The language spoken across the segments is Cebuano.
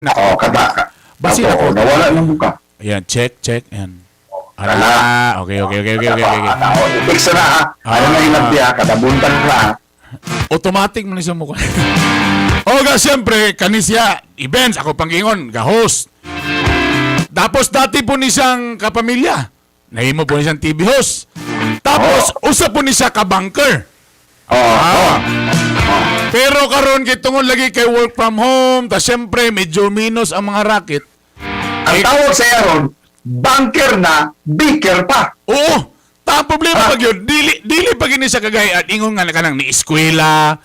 Oh, kada. Basin Ako, ako. nawala ng buka. Ayan, check, check. Ayan. Ala. Ala, okay. Oh, i-fix na ha. Ano na hinagdi ha, kadabuntag na ha. Automatic man siya mukha. Oga, siyempre, kani siya, events, ako panggingon, ga-host. Tapos dati po ni siyang kapamilya. Nahimo po ni siyang TV host. Tapos, usa po ni siya ka-banker. Oh, oh. Pero karon kay tungod lagi kay work from home, ta siyempre medyo minus ang mga racket. Ang tawag sa ron, banker na, baker pa. Oo. Ta ang problema Ah. pag yun, dili dili pa gini siya kagay at ingon nga na kanang ni eskwela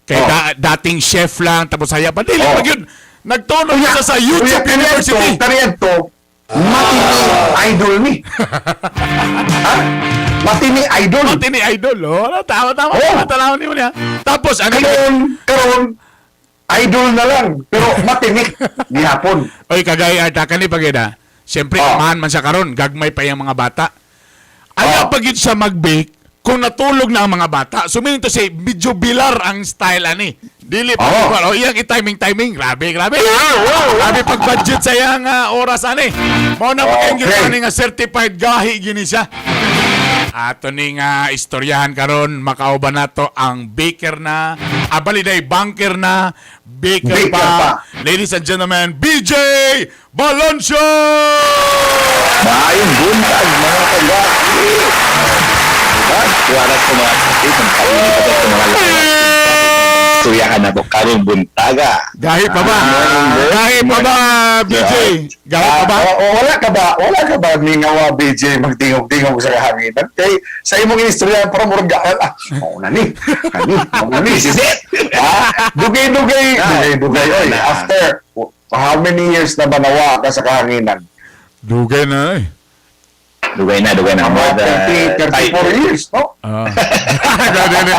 kay dating chef lang tapos haya pa dili pag yun. Nagtuno siya sa YouTube Kuya, University. Kaniadto, matini idol ni. Ha? Matini idol. Pati ni idol, oh. Tama, tama, tama, tama ni mo niya. Tapos ano? Karon, karon, idol na lang. Pero matinik, gihapon. Oy, kagay at kani pag yun, ah. Siyempre, amahan man siya karon, gagmay pa yung mga bata. Ayaw pag yun siya mag-bake, kung natulog na ang mga bata, so meaning to say, medyo bilar ang style ani. Dili pa oh, iyang i-timing timing, grabe, grabe. Grabe pag budget sa iyang oras ani. Mao na okay. Ani nga certified gahi gini siya. Ato ni nga istoryahan karon, makauban nato ang baker na, abali day banker na, baker, Baker pa. pa. Ladies and gentlemen, BJ Balancio! Maayong buntag, mga kagaki! Diba? Tuwaras ko mga kapatid, ang painit ako sa mga lahat. Istoryahan na ko karong buntaga. Gahi pa ba? Gahi pa ba, BJ? Gahi pa ba? Ah, oo, wala ka ba? Wala ka ba mingawa BJ magtingog-tingog sa kahanginan? Kay sa imong istorya para murag ah, mao na ni. Kani, mao na ni. This is it! Ah, dugay-dugay, dugay-dugay oy. Na. After how many years na ba nawa ka sa kahanginan? Dugay na eh. Dugay na, dugay na. More Mga than 30, 34 years, no? Ah. Grabe na.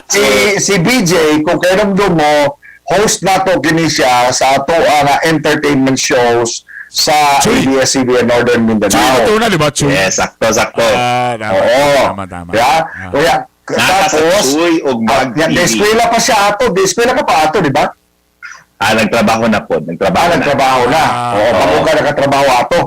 Si si BJ, kung kailan mo, host na to kini siya sa ato nga entertainment shows sa Chuy. ABS-CBN Northern Chuy, Mindanao. ito na, di ba? Chuy. Yes, sakto, sakto. Ah, tama, Oo. tama, tama. Yeah? Ah. Kaya, Nasa sa tapos, Chuy og ah, Mag yan, TV. eskwela pa siya ato. Di eskwela ka pa ato, di ba? Ah, nagtrabaho na po. Nagtrabaho Ah, na. nagtrabaho na. Ah. Oo, bago ka nakatrabaho ato.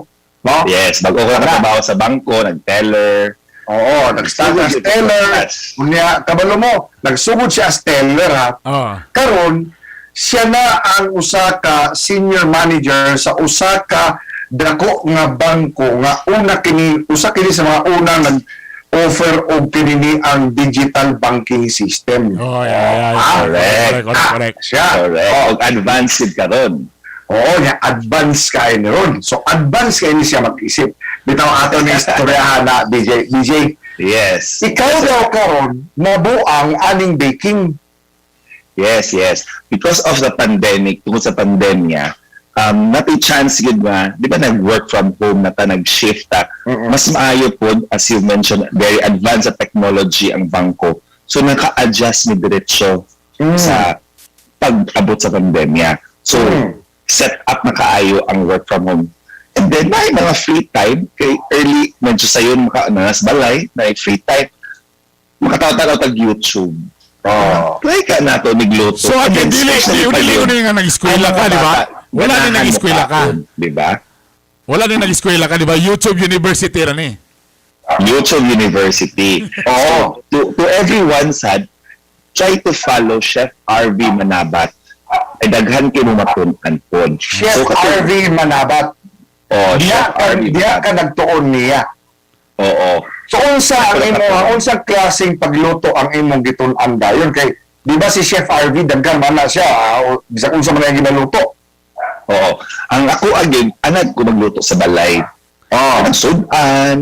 No? Yes, bago ko nakatrabaho sa bangko, nag-teller. Oo, nag-start as Nagsugod teller. yun. Unya, kabalo mo, nagsugod siya as teller ha. Oh. Karon, siya na ang usa ka senior manager sa usa ka dako nga bangko nga una kini usa kini sa mga una nag offer og kini ni ang digital banking system. Oh, yeah. Ah, Correct, correct, Ah, correct. siya. Correct. Oo, Og advanced karon. oo, niya advance kay ni ron. So advance kay ni siya mag-isip. Bitaw ato ni istoryahan na BJ. BJ, Yes. ikaw daw karon nabuang aning baking. Yes. Because of the pandemic, tungkol sa pandemya, natay chance gud nga, di ba nag-work from home na ta, nag-shift ta. Mas maayo po, as you mentioned, very advanced sa technology ang bangko. So naka-adjust ni diretso sa pag-abot sa pandemya. So, set up na kaayo ang work from home. And then, may mga free time, kay early, medyo sayon maka, nas balay, na free time, makataw-tanaw tag YouTube. Oh. Try ka na to, nigluto. So, And again, then, dili, especially dili, pa dili yun, ko na nga nag-eskwela ang ka, mga di ba? bata, Wala din ganahan nag-eskwela ka. mokaon, di ba? Wala din nag-eskwela ka, di ba? YouTube University ra ni. YouTube University. Oo. So, to everyone sad, try to follow Chef RV Manabat. Ay daghan kay mo matun-an pod. Chef So, RV Manabat. Oh, Diya Chef ka, RV diya ka Manabat. nagtuon niya. Oo. So unsa ang Wala imo ka pa. unsang klaseng pagluto ang imong gitun-an dayon kay di ba si Chef RV daghan man na siya ah, o bisag unsa man ang ginaluto. Oo. Ang ako again, anad ko magluto sa balay. Oh. Kanang sudan,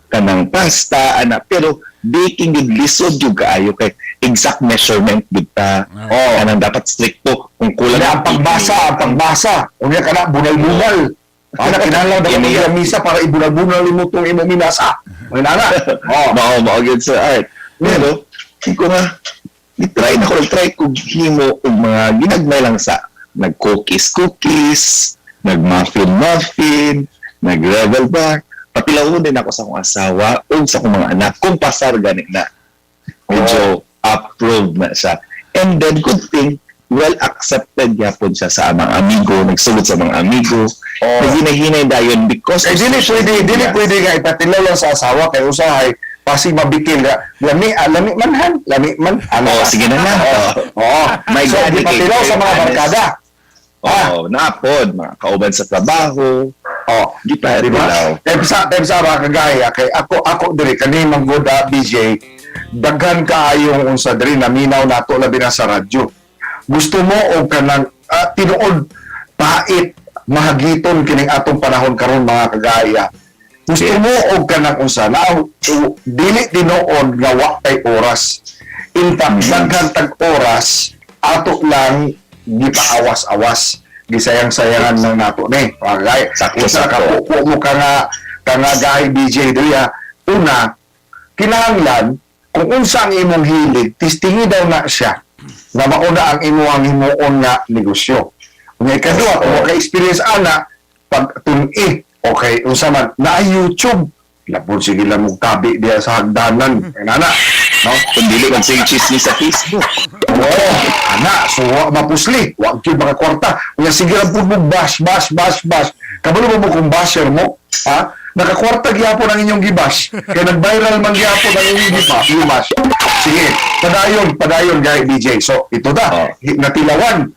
kanang pasta, ana. Pero baking gud lisod jud kaayo kay exact measurement gud ta. Oo. Kanang dapat stricto kung kulang Unya ang pagbasa, ang pagbasa. Unya kana bunal-bunal. Ana kinahanglan dapat Ini- og lamisa para ibunal-bunal nimo tong imong minasa. May nana. Oh, mao mao gyud sa art. Pero ko nga i-try na ko try ko himo og mga ginagmay lang sa nag-cookies cookies, nag-muffin muffin, nag-rebel bar. Patilawon din ako sa akong asawa o sa akong mga anak kung pasar gani na. Medyo approved na siya. And then good thing, well accepted gyapon siya sa amang amigo, nagsugod sa mga amigo. Oh. Naghinay-hinay dayon because Eh, of dili social pwede, dili media. pwede nga ipatilaw lang sa asawa kay usahay pasig mabikil ka. Lami, ah, lami man han, lami man. Ano? Oh, sige na lang. Oo. Oo. My So, God, ipatilaw sa mga honest. barkada. Ah. Oh, naapod, mga kauban sa trabaho. Oh, Di pa di ba? dilaw. Kay sa mga kagaya kay ako ako diri kani manggoda BJ, daghan kaayong unsa diri naminaw nato labi na sa radyo. Gusto mo og kanang tinuod pait mahagiton kining atong panahon karon, mga kagaya. Gusto mo og kanang unsa na dili tinuod nga wa kay oras. In fact, daghan tag oras ato lang gipaawas-awas, gisayang-sayangan lang nato ni, mga kagaya. Sakto, Unsa ka sakto. po mo ka nga gahi BJ diri ha. Una, kinahanglan kung unsa ang imong hilig, tistingi daw na siya na mauna ang imong himuon nga negosyo. Nga ikaduha, kung wa ka experience ana, pag tun-i, okay, unsa man, na YouTube, labon sige lang mong tabi diya sa hagdanan, nana, no? Kung dili man sige chismis sa Facebook. Oo, ana, so wa mapusli, wa gyud makakwarta. Unya sige lang pud mo bash, bash, bash, bash. Kabalo mo kung basher mo, ha? Nakakwarta gyapon ang inyong gibash. Kay nag-viral man gyapon ang inyong gibash. Sige, padayon, padayon gay BJ. So, ito na, Oh. natilawan.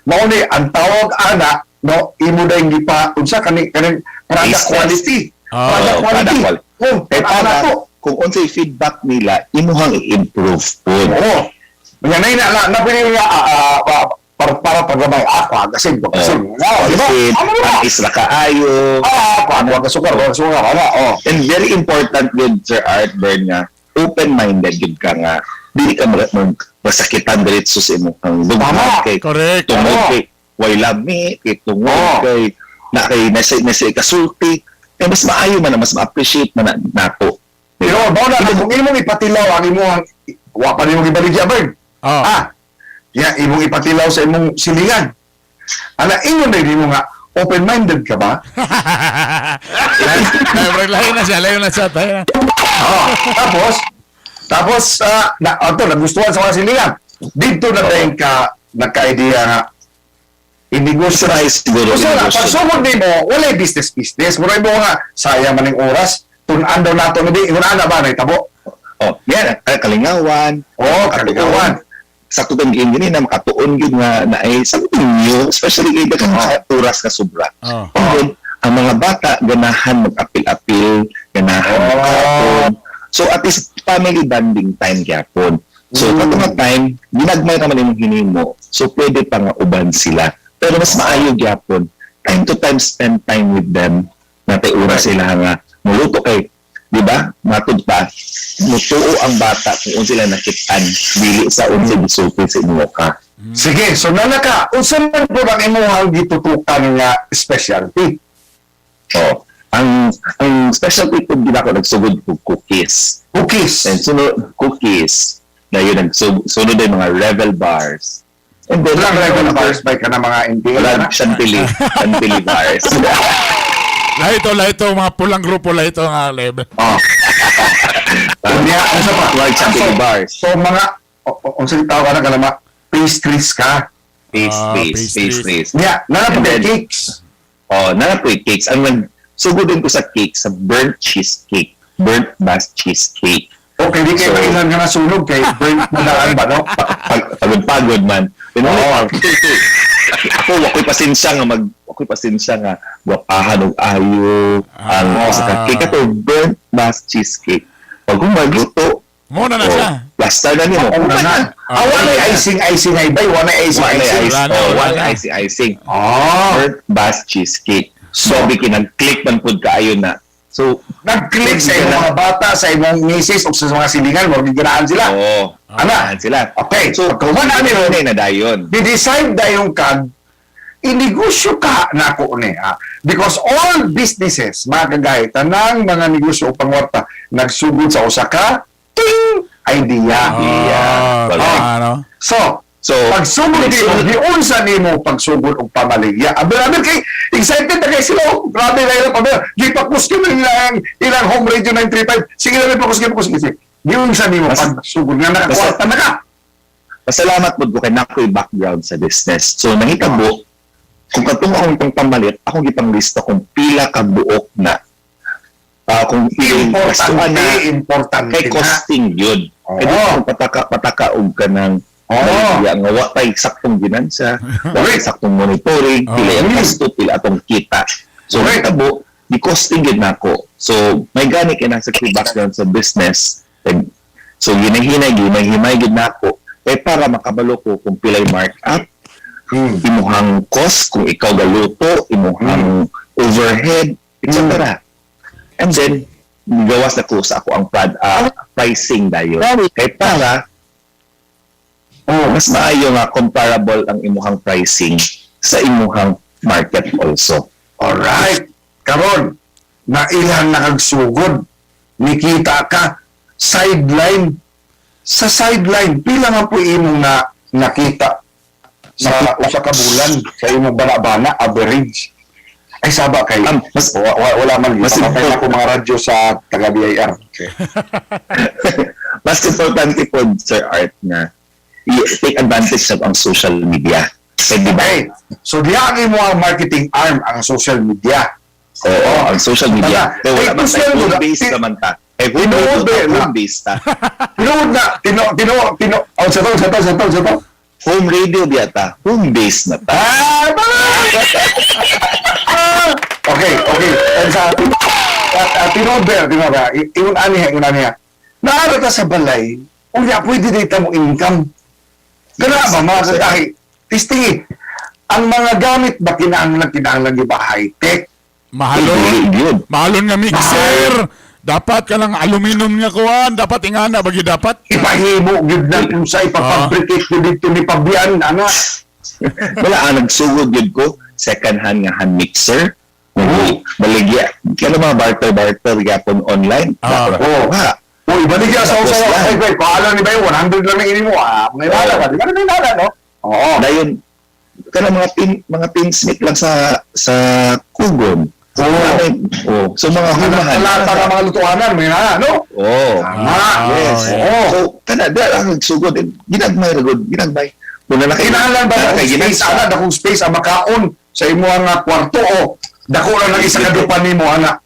Mao ni ang tawag ana, no, imo dayong gipa unsa kani kaning product Taste test. quality. Oh, Product quality. Product quality. Oh, Kay ana para to. kung unsay feedback nila, imuhang i-improve pod. Oo. Nga na na na pwede nga para paggamay ako agasin ko kasi. Oh, di ba? Kasi Ano ba? ang isra kaayo. Ako ako sukar, ako sukar ana. Oh. And very important yun, Sir Art Bern, nga open-minded yun ka nga dili ka masakitan diretso sa imong Tama. lugmad kay Correct. tungod Oo. kay way lami kay tungod Oo. kay na kay nasa ikasulti eh, mas maayo man na mas ma-appreciate man na nato. Pero mao na kung imong ipatilaw ang imong wa pa nimong ibaligya, Bern. Oh. Ah. Ya imong ipatilaw sa imong silingan. Ana ingon na nimo nga open-minded ka ba? Ay, layo na siya, layo na siya. Tayo na. Oh, tapos tapos na ato nagustuhan sa mga silingan. Dito na dayon ka nagka-idea nga inegosyo na. Try siguro Gusto na, inegosyo. pag sugod nimo, walay business business. Mura mo nga, sayang man ang oras. Tun-an daw nato na di, ingon ana ba, nahitabo? Oh, yan, kalingawan. Oo, kalingawan. Sakto tong giin gini na makatuon gyud nga na ay something new, especially kay daghan ka oras ka sobra. Oh. And then, ang mga bata ganahan mag-apil-apil, ganahan magkapon. So at least family bonding time gyapon. So kato nga time, ginagmay raman imong hinimo. So pwede pa nga uban sila. Pero mas maayo gyapon, time to time spend time with them. Natay oras sila nga muluto kay, di ba? Matud pa mutuo ang bata kung unsa sila nakit-an dili sa unsa gisulti sa inyo ka. Sige, so nanaka, unsa man po ang imong gitutukan nga specialty? Oh, ang specialty ko gid ako nagsugod og cookies. Cookies. And sunod cookies. Na yun sunod ay mga Revel bars. And then Walang regular bars by ka na mga NPA Wala na. chantilly, chantilly bars. Layo ito, mga pulang grupo layo ito nga level. Oh. Unya, unsa pa? Like chantilly So, bars. So mga unsa gitawag ana ka mga pastries ka. Pastries, Pastries. pastries. Nya, nana pa And kay then- cakes. Oh, nanapoy cakes. Ang nag sugod din ko sa cake, sa burnt cheesecake. Burnt Basque cheesecake. Okay, di kay So- mainan nga nasunog kay burnt na daan ba, no? Pagod-pagod man. Pero Oo. ako wakoy pasensya nga wakoy pasensya nga gwapahan og ayo ang sa cake ato burnt Basque cheesecake. Pag magluto, Muna na oh, siya. plaster na nimo. Una na. Wala icing icing ay bay, wala icing Wala icing. icing. Wala na, Oh, wala wala na. icing icing. Oh, Burnt Basque cheesecake. So, bikin nag-click man pud kaayo na. So, nag-click sa imong mga bata, sa imong misis o sa mga silingan, mo giganaan sila. oh, Ana. ganahan sila. Okay, So, pagkahuman na nimo, na dayon. di-decide dayong kag inegosyo ka na ako ni ha? Because all businesses, mga kagay, tanang mga negosyo o pangwarta nagsugod sa usa ka ting idea. Ah, Correct. tama, no? So, So, pagsugod nimo, giunsa nimo pagsugod og pamaligya. Aber aber kay excited na kay sila. Oh. Grabe na ilang pamilya. Gipakuskin na nila ang ilang home radio 935. Sige na pakuskin, pakuskin. Sige. Giunsa nimo pagsugod nga nakakwarta na ka. Pasalamat pod ko kay naa ko'y background sa business. So nangitabo kung katong akong itong pamalit, akong gipanglista kung pila ka buok na kung pila Importante, na importante kay na. costing yun. Kay di kung pataka pataka og kanang iya nga wa pay saktong ginansa, wa pay saktong monitoring, pila ang gasto, pila atong kita. So nahitabo, di costing gyud nako. So may gani kay nasa ko background sa business. And, so ginahinay ginahimay gyud nako kay para makabalo ko kung pilay mark up, imuhang cost kung ikaw galuto, imuhang overhead, etc. And then gawas na ko sa ako ang pricing dayon. Kay para mas maayo nga comparable ang imuhang pricing sa imuhang market also. Alright. Karon, nailan na kag sugod. Nikita ka sideline. Sa sideline, pila man po imong na nakita sa usa ka bulan sa imong bana-bana average? Ay, saba kay wala man Mas mas na ko mga radyo sa taga BIR. Okay. Mas importante po, Sir Art, na i-take advantage of ang social media. Kaya di ba? Okay. So diya ang imo ang marketing arm ang social media. Oo, ang social media. Tama. Kaya wala Ay, man gusto tayo, mo home na- base naman ta. Eh, home Tinuod base ba, home base ta. Tinuod na tino tino tino oh, sa to sa to sa to sa to. Home radio biya ta. Home base na ta. Ah, tama! Ah, okay. And sa tinuod ba, tinuod ba? Ingon ani ha, ingon ani ha. Naara ka sa balay, unya pwede data mo income. Gana ba mga kagahi? Tistingi. Ang mga gamit ba kinahanglan kinahanglan di ba high-tech? Mahalon. Hindi yun. Mahalon nga mixer. Dapat ka lang aluminum nga kuan, dapat ingana bagi dapat. Ipahimo gyud na kung sa ipafabricate gyud dito ni Pabian ana. Wala, ang nagsugod yun ko, second hand nga hand mixer. Baligya. Kaya mga barter-barter gyapon online. Oo. Ha. Uy, baligya sa Tapos usa. lang. Ay, wait, paano ni ba yung 100 lang na ini mo? Ah, may nala ka. Di ba may nala, no? Oo. Dayon kana mga tinsmith lang sa kugon. Oo. Oh. So mga humahan. Lata ng mga lutuanan, may nala, no? Oh. Tama. Yes. Oo. So kana da ang nagsugod eh, ginagmay ra gud, ginagmay. Kung na Kinahanglan ba na akong space ana, dakong space ang makaon sa imo nga kwarto o dako lang ng isa ka dupan nimo ana?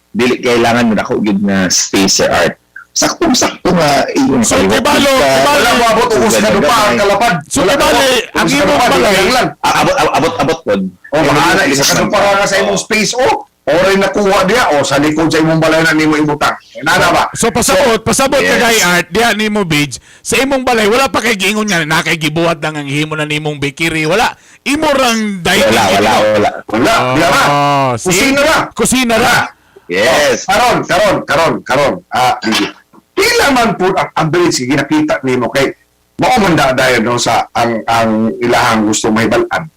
Dili kailangan mo dako gyud nga space, Sir Art. Saktong-sakto nga iyong So, kaliwat kibalo, ka. kibalo. Wala mo abot og usa ka dupa ang kalapad. So, Wala kibali, mo abot ang usa ka imong dupa, balay- kinahanglan. Ah, abot abot abot abot pod. O mga ana, isa ka dupa ra nga sa imong space o oray nakuha diya o sa likod sa imong balay na nimo ibutang. Nana ba? So pasabot, pasabot ka Yes. kay Art, diha nimo Bidge, sa imong balay wala pa kay giingon nga na kay gibuhat lang ang himo na nimong bakery, wala. Imo rang dining Wala, wala, wala. Wala, diya ra. Oh, see? Kusina ra. Kusina ra. Yes. Karon, karon, karon, karon. Ah, Bidge. Pila man po ang average nga ginakita nimo kay mao man da dayon no sa ang ilahang gusto mahibal-an?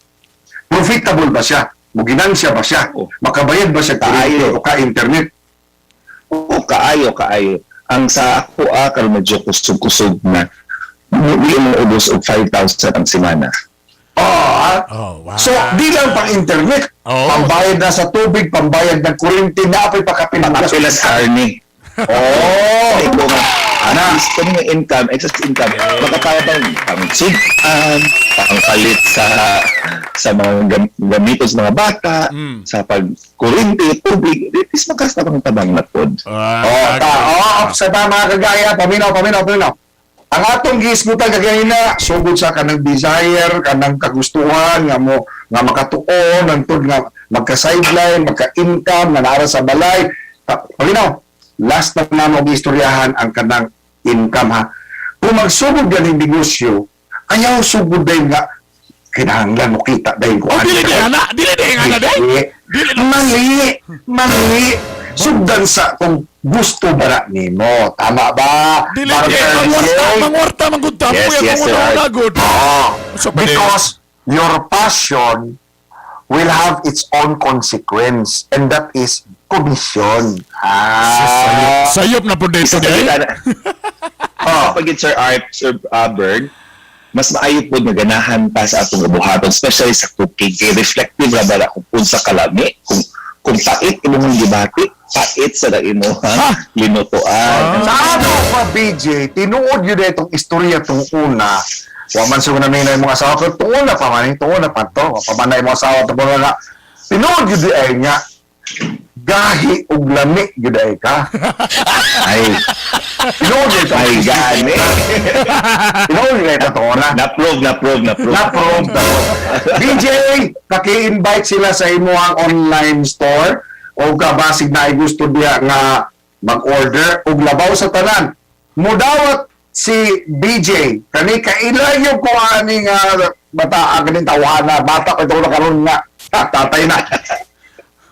Profitable ba siya? Muginansya ba siya? Oh. Makabayad ba siya kuryente Kaayo. o ka internet? Oo, kaayo, kaayo. Ang sa ako, karon medyo kusog-kusog na. Hindi mo ubos og 5,000 ang semana. Oh, ah. Oh, wow. So, di lang pang internet. Oo. Pambayad na sa tubig, pambayad ng kuryente, na apoy pakapin. Pakapila sa karne. Oh. Ay, ko nga, at least kung yung income, excess income, makakaya pang pang sudan, pangpalit sa mga gamiton sa mga bata, sa pagkuryente, tubig, at least makastabang-tabang na pod. Ah, Oh, ta, oh, sa ta mga kagaya, paminaw, paminaw, paminaw. Ang atong giisgutan kaganina, sugod sa kanang desire, kanang kagustuhan nga mo nga makatuon, nantod nga magka-sideline, magka-income, nga naara sa balay. Paminaw, last na namo giistoryahan ang kanang income ha. Kung magsugod ganing negosyo, ayaw sugod din nga kinahanglan mo kita dahil ko. Oh, dili di ana, dili di ana day. Dili na. Mali, mali. Sugdan sa kung gusto ba na nimo. Tama ba? Dili di Barber mangwarta, Jay? mangwarta man gud ta. Yes, Kuya, yes, sir. manguna gud. Oo. So, pwede. Because your passion will have its own consequence and that is commission. Ah. Sayop na po dito Isa sa day. gitana. Oh, pag Sir Art, Sir Bird, mas maayo po nga ganahan pa sa atong buhaton, especially sa cooking. Kay reflective ra ba na kung unsa kalami, kung pait imong gibati, pait sa imong Ha? linutoan. Sa ato pa, BJ, tinuod yun na itong istorya itong una. Wa man siguro na imong asawa, pero tuon na pa man, eh, tuon na pa to. Wa pa man na imong asawa tuon na. Tinuod gyud ay nga gahi og lami gyud ay ka. Ay, Tinuod gyud ay gani. Tinuod gyud ay totoo na. Na-prove, na-prove, na-prove. Na-prove. DJ, paki-invite sila sa imuhang online store o kabasig na ay gusto diya nga mag-order og labaw sa tanan. Mudawat si BJ kani kaila yung ko ani nga bata ang kaning tawhana bata ko na karon nga ah, tatay na.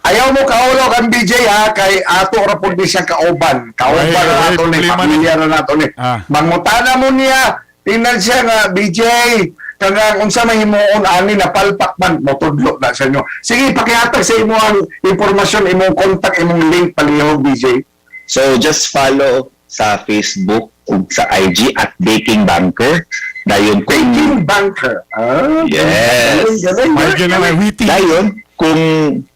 Ayaw mo kaulo kan BJ ha, kay ato ra pud ni siya kauban. Kauban Ay, na ay, nato ni problema ni. pamilya na nato ni. Mangutana mo niya, tingnan siya nga BJ, kanang unsa may himuon ani napalpak man motudlo na sa inyo. Sige, pakihatag sa imo ang impormasyon, imong contact, imong link palihog, BJ. So just follow sa Facebook ug sa IG @BakingBanker. Dayon kung Baking Banker. Ah, Yes. galing, galing, May galing. may witty. Dayon kung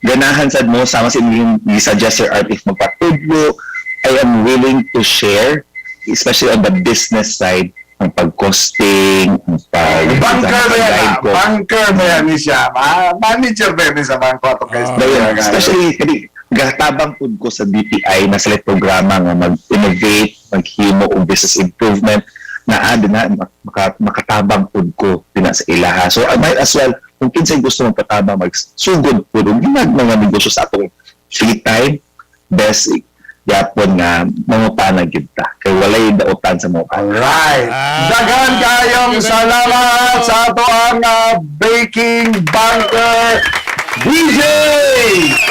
ganahan sad mo sama sa inyong i-suggest, Sir Art, if magpatudlo, I am willing to share, especially on the business side, ang pag-costing, ang pag Banker ba yan, guide ah? ko. Banker ba yan ni siya? Ah, manager ba yan ni sa bangko ato kay Dayon, especially kani gatabang pud ko sa DTI na sila programa nga mag-innovate, maghimo og business improvement na na makatabang pud ko dinha sa ilaha. So I might as well, kung kinsay gusto magpatabang, magsugod pud og ginag mga negosyo sa atong free time, best yapon nga mangutana gyud ta kay walay dautan sa mga. Alright. Ah, Daghan kayong thank you. Salamat sa ato ang Baking Banker DJ!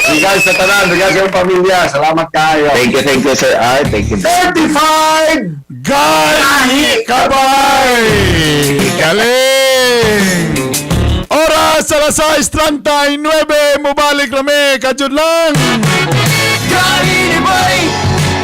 Regards sa tanan, regards sa iyong pamilya. Salamat kayo. Thank you, Sir Art. Thank you. Certified! Gahi kabay! Galing! Oras, alas 6:39, mubalik rami, kajud lang! Gahi